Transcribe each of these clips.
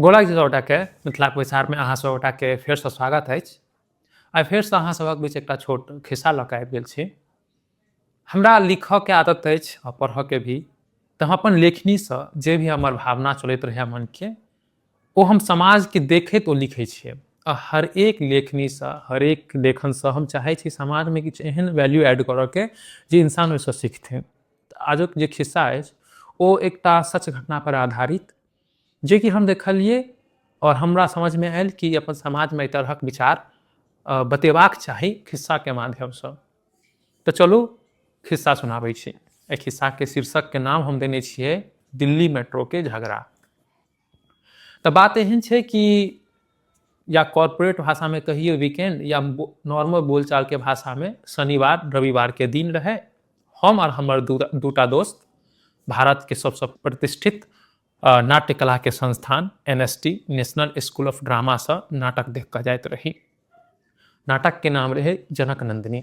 गोला जी सबगोटाके मिथिलाके बैसारमे अहाँ सबगोटाके फेरसँ स्वागत अछि। आइ फेरसँ अहाँ सबक बीच एकटा छोट खिस्सा लऽ कऽ आबि गेल छी। हमरा लिखऽके आदत अछि आ पढ़ऽके भी, तऽ हम अपन लेखनीसँ जे भी हमर भावना चलैत रहैए मनके, ओ हम समाजके देखैत ओ लिखै छियै। आ हर एक लेखनीसँ हर एक लेखनसँ हम चाहै छी समाजमे किछु एहन वैल्यू ऐड करऽके जे इंसान ओहिसँ सीखथिन। तऽ आजुक जे खिस्सा अछि ओ एकटा सच घटनापर आधारित, जेकि हम देखलियै आओर हमरा समझमे आयल कि अपन समाजमे एहि तरहक विचार बतेबाक चाही खिस्साके माध्यमसँ। तऽ चलू खिस्सा सुनाबै छी। एहि खिस्साके शीर्षकके नाम हम देने छियै दिल्ली मेट्रोके झगड़ा। तऽ बात एहन छै कि या कॉर्पोरेट भाषामे कहियौ वीकेंड या नॉर्मल बोलचालके भाषामे शनिवार रविवारके दिन रहै। हम आओर हमर दूटा दोस्त भारतके सबसँ प्रतिष्ठित नाट्यकलाके संस्थान NSD national school of ड्रामासँ नाटक देख कऽ जाइत रही। नाटकके नाम रहै जनक नंदिनी,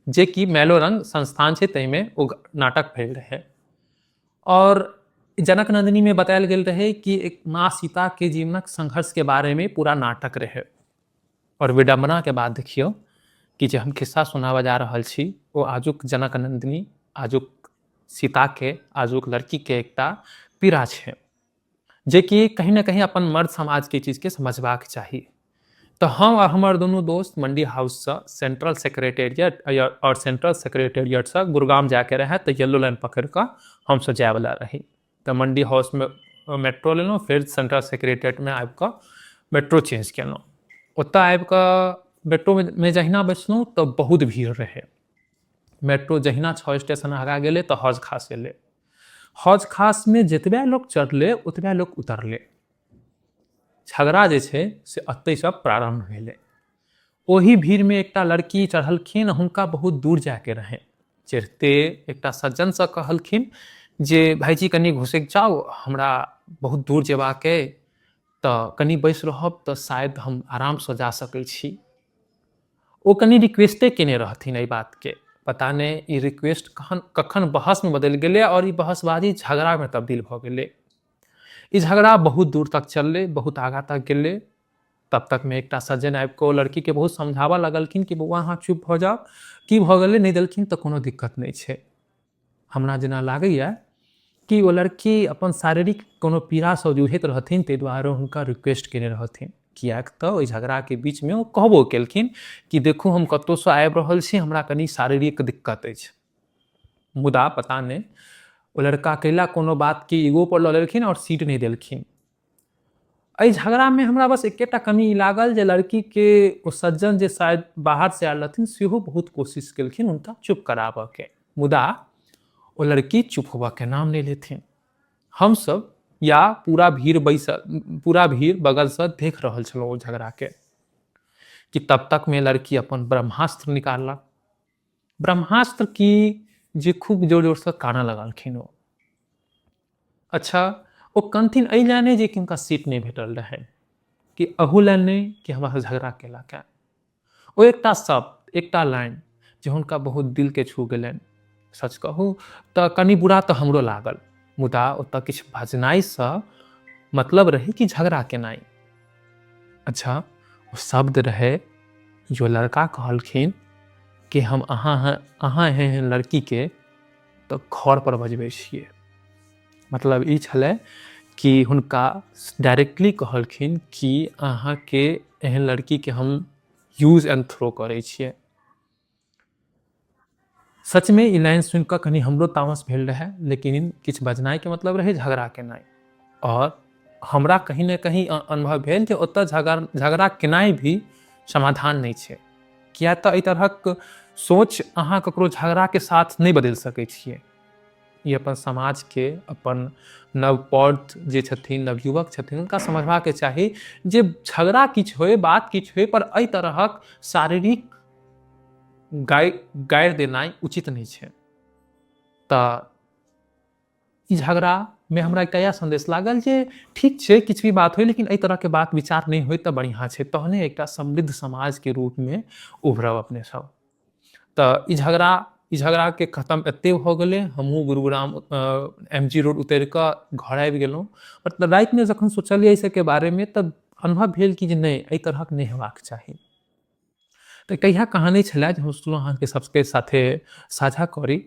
जेकि मैलोरंग संस्थान छै ताहिमे ओ नाटक भेल रहै। और जनक नंदिनी में बतायल गेल रहे कि एक माँ सीता के जीवनक संघर्ष के बारे में पूरा नाटक रहे। और विडम्बना के बाद देखियो कि जे हम खिस्सा सुनाबऽ जा रहल छी ओ आजुक जनक नंदिनी, आजुक सीता के, आजुक लड़की के एकटा पीड़ा छै, जेकि कहीं ना कहीं अपन मर्द समाज के चीज के समझबाक चाही। तऽ हम और हमर दुनू दोस्त मंडी हाउससँ सेंट्रल सेक्रेटेरिएट और सेंट्रल सेक्रेटेरिएटसँ गुरुग्राम जायके रहै, तऽ येलो लाइन पकड़ि कऽ हमसभ जायवला रही। तऽ मंडी हाउसमे मेट्रो लेलहुँ, फेर सेंट्रल सेक्रेटेरिएटमे आबि कऽ मेट्रो चेंज केलहुँ। ओतऽ आबि कऽ मेट्रोमे जहिना बैसलहुँ तऽ बहुत भीड़ रहै। मेट्रो जहिना 6 स्टेशन आगाँ गेलै तऽ हौज खास एलै। हौज खासमे जतबे लोक चढ़लै ओतबे लोक उतरलै। झगड़ा जे छै से एतहिसँ प्रारम्भ भेलै। ओहि भीड़मे एकटा लड़की चढ़लखिन, हुनका बहुत दूर जायके रहनि। चढ़िते एकटा सज्जनसँ कहलखिन जे भाइजी कनि घुसकि जाउ, हमरा बहुत दूर जेबाक अइ, तऽ कनि बैसि रहब तऽ शायद हम आरामसँ जा सकै छी। ओ कनि रिक्वेस्टे केने रहथिन एहि बातके, पता नहि ई रिक्वेस्ट कखन बहसमे बदलि गेलै आओर ई बहसबाजी झगड़ामे तब्दील भऽ गेलै। ई झगड़ा बहुत दूर तक चललै, बहुत आगाँ तक गेलै। तब तकमे एकटा सज्जन आबि कऽ ओ लड़कीके बहुत समझाबऽ लगलखिन कि बौआ अहाँ चुप भऽ जाउ, की भऽ गेलै, नहि देलखिन तऽ कोनो दिक्कत नहि छै। हमरा जेना लागैए कि ओ लड़की अपन शारीरिक कोनो पीड़ासँ जूझैत रहथिन, ताहि दुआरे हुनका रिक्वेस्ट केने रहथिन। किएक तऽ ओहि झगड़ाके बीचमे ओ कहबो केलखिन कि देखू हम कतहुसँ आबि रहल छी, हमरा कनि शारीरिक दिक्कत अछि। मुदा पता नहि ओ लड़का कैला कोनो बातके ईगो पर लऽ लेलखिन आओर सीट नहि देलखिन। एहि झगड़ामे हमरा बस एकेटा कमी ई लागल जे लड़कीके ओ सज्जन जे शायद बाहरसँ आयल रहथिन सेहो बहुत कोशिश केलखिन हुनका चुप कराबऽके, मुदा ओ लड़की चुप होबऽके नाम नहि लेथिन। हमसब या पूरा भीड़ बैस पूरा भीड़ बगलसँ देख रहल छलहुँ ओ झगड़ाके कि तब तकमे लड़की अपन ब्रह्मास्त्र निकाललक। ब्रह्मास्त्र की जे खूब जोर जोरसँ कानऽ लगलखिन ओ। अच्छा, ओ कनथिन एहि लए नहि जे कि हुनका सीट नहि भेटल रहै, कि अहू लए नहि कि हमरासँ झगड़ा केलक। ओ एकटा शब्द, एकटा लाइन जे हुनका बहुत दिलके छू गेलनि। सच कहू तऽ कनि बुरा तऽ हमरो लागल, मुदा ओतऽ किछु बजनाइसँ मतलब रहै कि झगड़ा केनाइ। अच्छा, ओ शब्द रहै जो लड़का कहलखिन कि हम अहाँ अहाँ एहन एहन लड़कीके तऽ घर पर बजबै छियै। मतलब ई छलै कि हुनका डायरेक्टली कहलखिन कि अहाँके एहन लड़कीके हम यूज एंड थ्रो करै छियै। सचमे ई लाइन सुनि कऽ कनि हमरो तामस भेल रहै, लेकिन किछु बजनाइके मतलब रहै झगड़ा केनाइ। आओर हमरा कहीं ने कहीं अनुभव भेल जे ओतऽ झगड़ा केनाइ भी समाधान नहि छै, किया तऽ एहि तरहक सोच अहाँ ककरो झगड़ाके साथ नहि बदलि सकै छियै। ई अपन समाजके, अपन नव पौध जे छथिन, नवयुवक छथिन, हुनका समझबाके चाही जे झगड़ा किछु होइ, बात किछु होइ, पर एहि तरहक शारीरिक गारि देनाइ उचित नहि छै। तऽ ई झगड़ामे हमरा एकटा इएह सन्देश लागल जे ठीक छै किछु भी बात होइ, लेकिन एहि तरहके बात विचार नहि होइ तऽ बढ़िआँ छै, तहने एकटा समृद्ध समाजके रूपमे उभरब अपने सब। तऽ ई झगड़ा ई झगड़ाके खतम एते भऽ गेलै, हमहूँ गुरुग्राम एम जी रोड उतरि कऽ घर आबि गेलहुँ। मतलब रातिमे जखन सोचलियै एहि सबके बारेमे तऽ अनुभव भेल कि जे नहि, एहि तरहक नहि हेबाक चाही। तऽ एकटा इएह कहानी छलै जे हम सोचलहुँ अहाँके सबके साथे साझा करी,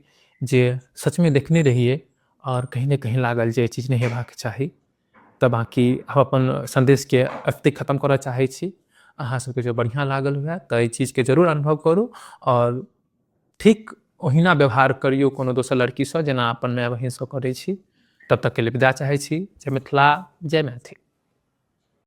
जे सचमे देखने रहियै आओर कहीं ने कहीं लागल जे ई चीज नहि हेबाक चाही। तऽ बाँकी हम अपन सन्देशके एतहि खतम करऽ चाहै छी। अहाँ सबके जँ बढ़िआँ लागल हुए तऽ एहि चीजके जरूर अनुभव करू आओर ठीक ओहिना व्यवहार करियौ कोनो दोसर लड़कीसँ, जेना अपन माय बहिनसँ करै छी। तब तकके लेल विदा चाहै छी। जय मिथिला, जय मैथिल।